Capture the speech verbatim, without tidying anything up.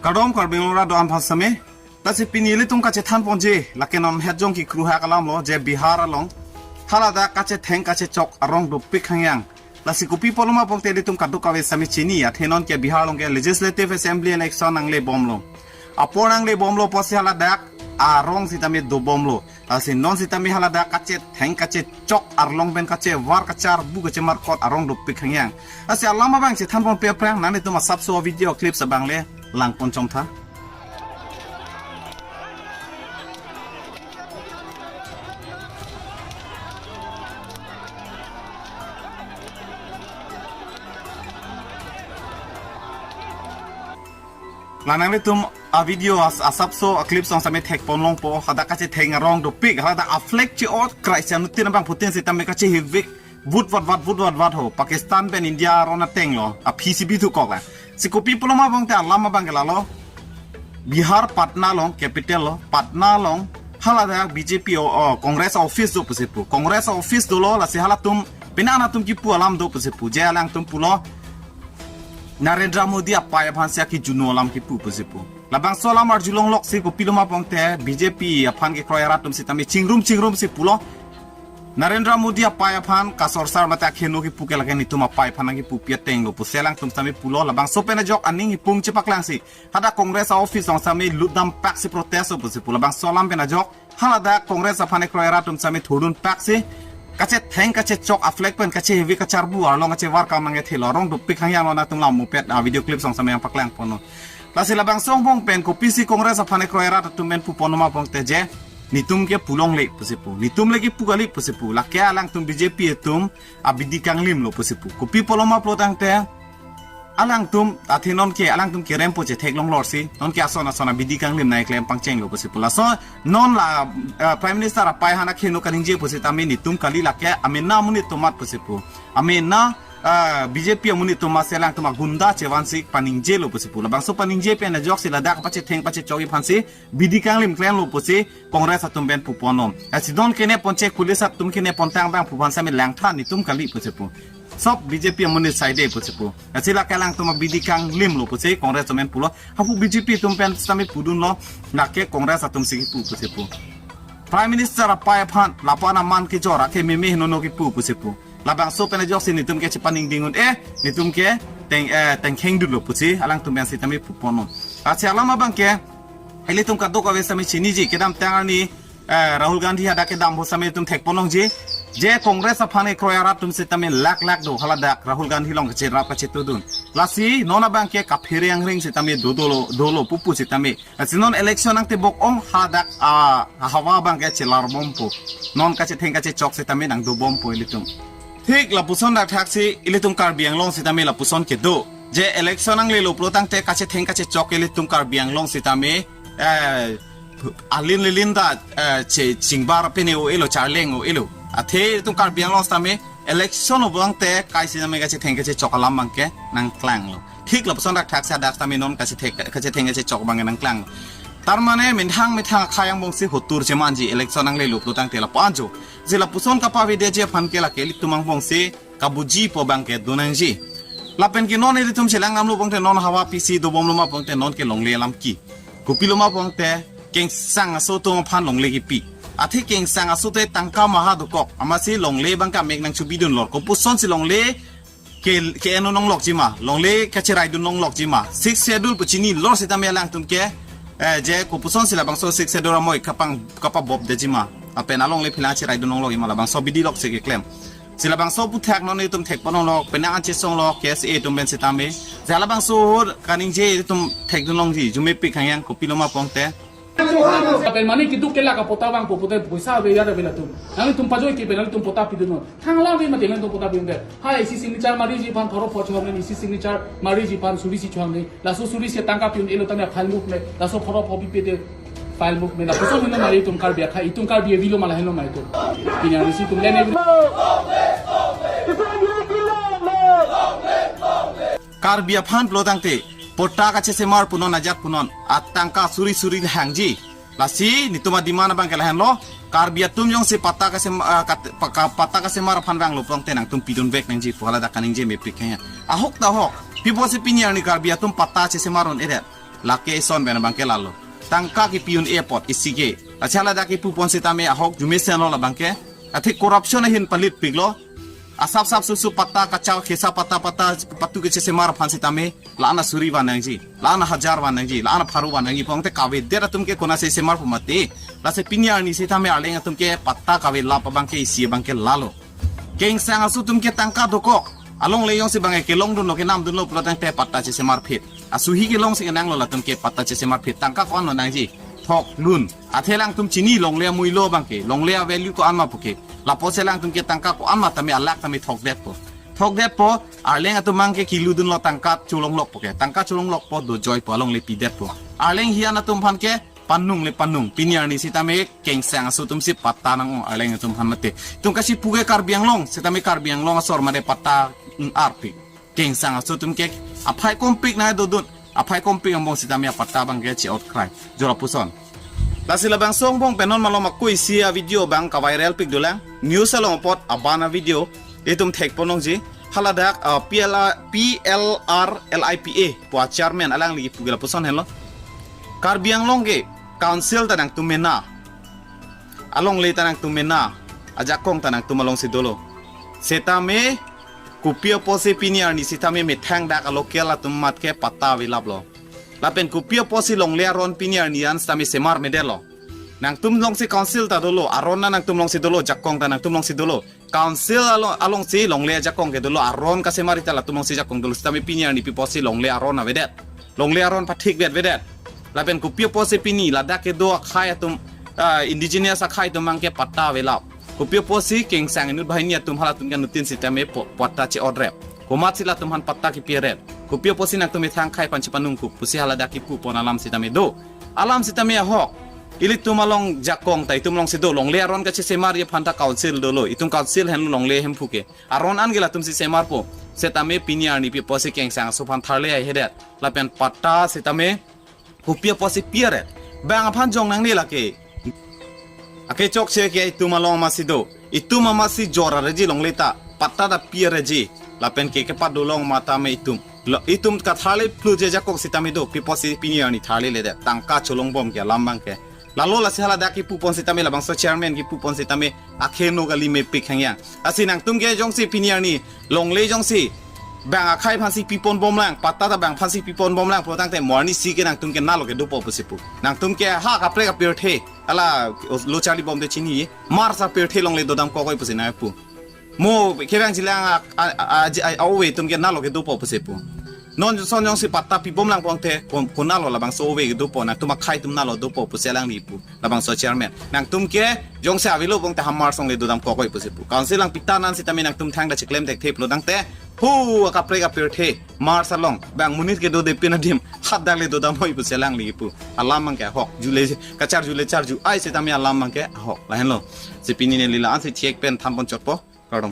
Kardom Karbi Anglong rat do-an aphan sitame. Lasi pini ilitum kachethan ponji, lake non het jong kikru hak alam lo, je Bihar along haladak kachetheng kachechok arong dopik hangyang. Lasi kopi pulo ma pongte ilitum kadokave sitame chini, athe non ke Bihar along ke Legislative Assembly election nangle bomlo. Apor nangle bomlo pusi haladak arong sitame dobomlo. Lasi non sitame haladak kachetheng kachechok arlong pen kachevar kacharbu kachemarkot arong dopik hangyang. Lasi alam abang chethan ponpe aphrang nanglitum asapso video clips abang le lang pon chomtha. La nanglitum a video as asapso a clip song sitame thek pon longpo, hadak kachetheng arong dopik, hadak a flag che-ot krai chan nutin abang putin sitame kachehivik vut vat vat vut vat vat ho, Pakistan pen India aron ateng lo, aphi si bithu kok la. Si kopi pulo ma pongte alam abang ke lalo, Bihar Patna along, capital lo, Patna along haladak B J P o, o, Congress office do pusi pu. Congress office dolo, lasi halatum penang atum kipu alam do pusi pu. Je alangtum pulo Narendra Modi apei aphan si akijuno alam kipu pusi pu. Labangso alam arjulong loksi kopi pulo ma pongte B J P aphan kekroi arat atum sitame chingrum chingrum si pulo, Narendra Modi apei aphan kasorsar mate akheno kipu ke lake nitum apei aphan nangkipupi ateng lo pusi alangtum sitame pulo. Labangso pen ajok aning ipum chepaklangsi hadak Congress office along sitame lutdam paksi protest lo pusi pu. Labangso alam pen ajok haladak Congress aphan kekroi arat atum sitame thurdun paksi kachetheng kachechok a flag pen kachehivik kacharbu arlong kachevar kam nangkethelo arong dopik hangyang lo, nangtum lam mupet a video clip song sitame nangpaklang ponlo. Lasi labangso angbong pen kopisi Congress aphan kekroi arat atum pen pu ponlo ma pongte je nitum ke pu longle pusi pu, nitum le kipu kali pusi pu, lake alangtum B J P atum abidi kanglim lo pusi pu. Kopi pulo ma pulo tangte alangtum athe non ke alangtum kerem po chetheklong lorsi non ke ason ason abidi kanglim nangklem pangcheng lo pusi pu. Laso non la, eh, Prime Minister apei aphan akheno kaningje pusitame nitum kali, lake amena amonit atum amat pusi pu. Amena, eh, B J P amonit atum amatsi alangtum agunda chevansi paningje lo pusi pu. Labangso paningje pen ajoksi ladak pachetheng pachechok aphansi bidi kanglim klem lo pusi Congress atum pen pu ponlo. Lasi non kene pon chek police atum kene pontang abang pu aphan sitame langtha nitum kali pusi pu. Sob B J P amonit side pusi pu. Lasi lake alangtum abidi kanglim lo pusi Congress atum pen pulo. Hapu B J P atum pen sitame pudunlo, lake Congress atum si kipu pusi pu. Prime Minister apei aphan lapu-an aman kejor ake meme henono kipu pusi pu. Labangso pen ajoksi nitum ke chepaningding un-e, nitum ke teng, eh, tengkheng dut lo pusi alangtum pen sitame pu ponlo. Lasi alam abang ke ilitum kadokave sitame chiniji, kedamtang arni, eh, Rahul Gandhi hadak kedam ho sitame itum thek pon longji. Je Congress aphan kekroi arat atum sitame lak lak do haladak Rahul Gandhi along kacherap kachetudun. Lasi non abang ke kaphere angring sitame do dolo dolo pupu sitame. Lasi non election nangtebok ong hadak a hawa abang ke chelar bompo. Non kachetheng kachechok sitame nangdo bompo ilitum. Thik lapuson dak thaksi ilitum Karbi Anglong sitame lapuson kedo. Je election nanglelo pulo tangte kachetheng kachechok ilitum Karbi Anglong sitame, eh, alin lilin ta, eh, che chingbar pene o elo, charleng o elo. Athe ilitum Karbi Anglong sitame election lo pulo tangte kai sitame kachetheng kachechok alam abang ke nangklanglo. Thik lapuson dak thaksi hadak sitame non kachethek kachetheng kachechok abang ke nangklang. Tar mane methang methang akhai angbongsi hotur chemanji election nanglelo pulo tangte lapu-an jo. Si lapuson kapavedetji aphan ke lake ilitum angbongsi kabujipo abang ke do nangji. Lapen ke non ilitum chelang damlo pongte non hawa pisi dobomlo ma pongte non ke longle alam ki. Kopilo ma pongte kengsang aso atum aphan longle kipi. Athe kengsang aso te tangka maha dokok. Amatsi longle abang ke amek nangchubidun lor. Kopusonsi longle ke, ke-en un longlokji ma, longle kacheraidun longlokji ma. Sixth Schedule pu chini lor sitame alangtum ke, eh, je kopusonsi labangso Sixth Schedule amoi kapang, kapabobdetji ma. Lapen alongle aphi lang cheraidun longlokji ma, labangso bidi loksi keklem. Si labangso aphuthak non itum thek pon longlo, penang an chesonglo, K S A atum pen sitame. Si labangso ahut kaningje itum thekdun longji, arjumepik hangyang kopilo ma pongte. Lapen mane keduk kelak apatta vangpo pute poisa ave ya ave latum. Nanglitum pajoi ke pen nanglitum patta pidunnon. Thang alam ave mati nanglitum patta pidunde. Hai isi signature mariji aphan pharo pho chohang ni, isi signature mariji aphan suri isi chohang ni. Laso suri isi tangka pi-un'elo tame file mukme. Laso pharo pho pipe te file mukme. Lapuson henlo ma itum Karbi akhai, itum Karbi avelo ma lahenlo ma itum. Pini arni si itum lene. Karbi aphan pulo tangte, patta kachesemar punon ajat punon, atangka suri suri hangji. Lasi nitum ademand abang ke lahenlo, Karbi atum jongsi patta kasem-, ah, kat-, pa-, ka-, patta kasemar aphan vanglo pongte nangtum pidunvek nangji pu haladak kaningje mepik kanya. Ahok ta ahok, pi apotsi pini arni Karbi atum patta chesemar un-edet. Lake ison pen abangke lalo. Tangka kepi un-e apot isi ke. Lasi haladak kepu pon sitame ahok arjumesen lo labangke. Athe corruption ahin palit piklo. Asap sap susu patta kachau kesa patta patta patu kechesemar aphan sitame. La-an asuri vannangji. La-an ahajar vannangji. La-an apharo vannangji. Pon te kavedet atum ke konatsi semarpo mati. Lasi pini arni sitame arleng atum ke patta kavelap abangke isi abangke lalo. Kengsang aso atum ke tangka dokok. Alongle jongsi bang kelongdunlo kenamdunlo pulo tangte patta chesemarphit. Asuhi kelongsi kenanglo latum ke patta chesemarphit. Tangka ko-an lonangji. Thok lun. Athe alangtum chini longle amuilo abangke. Longle avalue ko-an ma puke. Lapusi alangtum ke tangka ko-an ma tame alak tame thokdetpo. Thokdetpo. Arleng atum abangke keludunlo tangka cholonglokpo ke. Tangka cholonglokpo dojoipo alongle pidetpo. Arleng hian atum aphan ke panung le panung. Pini arni sitame kengsang aso atumsi patta nang-ong arleng atum aphan mate. Itum kasipu ke Karbi Anglong, sitame Karbi Anglong asor mate patta, mm, arpik. Kengsang aso atum ke aphai kompik nang dodun. Aphai kompik angbong sitame apatta abangke che-ot krai. Jo lapuson. Lasi labangso angbong pen non malom ako isi avideo abang kaviral pik dolang. News along apot abang avideo. Itum thekpon longji. Haladak, ah, P L R, P L R L I P A pu achairman alangli pu ke lapuson henlo. Karbi Anglong ke council ta nangtum mena. Alongle ta nangtum mena. Ajakong ta nangtum alongsi dolo. Sitame kopi apotsi pini arni sitame methang dak alocal atum amat ke patta avelaplo. Lapen kopi apotsi longle aron pini arni an sitame semar medetlo. Nangtum alongsi council ta dolo, aron na nangtum alongsi dolo, jakong ta nangtum alongsi dolo. Council along, alongsi longle ajakong ke dolo, aron kasemar ta latum alongsi jakong dolo, sitame pini arni pi apotsi longle aron avedet. Longle aron pathikvet vedet. Lapen kopi apotsi pini ladak kedo akhai atum, ah, indigenous akhai atum abangke patta avelap. Kopi apotsi kengsang inut banghini atum halatum ke anuttin sitame po-, patta che-otrep. Komatsi latum aphan patta kepiret. Kopi apotsi nangtum methang akhai aphan chepanungkuk pusi haladak kepupon alam sitame do. Alam sitame ahok. Ilitum along jakong ta itum alongsi do, longle aron kachesemarji aphan ta council dolo. Itum council henlo longle hemphu ke. Aron an ke latumsi semarpo. Sitame pini arni pi apotsi kengsang aso aphan tharle haihedet. Lapen patta sitame kopi apotsi piret. Bang aphan jong nangne lake. Ake chokche ke itum along amatsi do. Itum amatsi jor areji longle ta. Patta ta pireji. Lapen ke kepadolong ma tame itum. Lo, itum katharle phlu je jakong sitame do. Pi apotsi pini arni tharleledet. Tangka cholongbom ke alam abangke. Lalo lasi haladak kepupon sitame labangso chairman kepupon sitame akheno kali mepik hangyang. Lasi nangtum ke jongsi pini arni longle jongsi bang akhai aphansi piponbomlang, patta ta bang aphansi piponbomlang pulo tangte mo arnisi ke nangtum ke nalo kedopo pusi pu. Nangtum ke ha kaprek apirthe. Hala lo charli bom de chini. Marsa apirthe longle dodam kokoi pusi nangpu. Mo kevang jilang a, a, a, a, a, ove atum ke nalo kedopo pusi pu. Non son jongsi patta pibomlang pon te kon, konalo labangso ove kedopo, nangtum akhai atum nalo dopo pusi alangli pu. Labangso chairman. Nangtum ke jongsi avelo pon te hamar songle dodam kokoi pusi pu. Council lang pita nan sitame nangtum thangta cheklem thekthe pulo tangte. Hu akaprek apirthe. Marsa along. Bang monit kedodepin adim. Hadak le dodam hoi pusi alangli pu. Alam abangke ahok. Jule kacharjule charju ai sitame alam abangke ahok. Lahenlo. Si pini neli la-ansi thek pen thanpon chotpo. Kardom.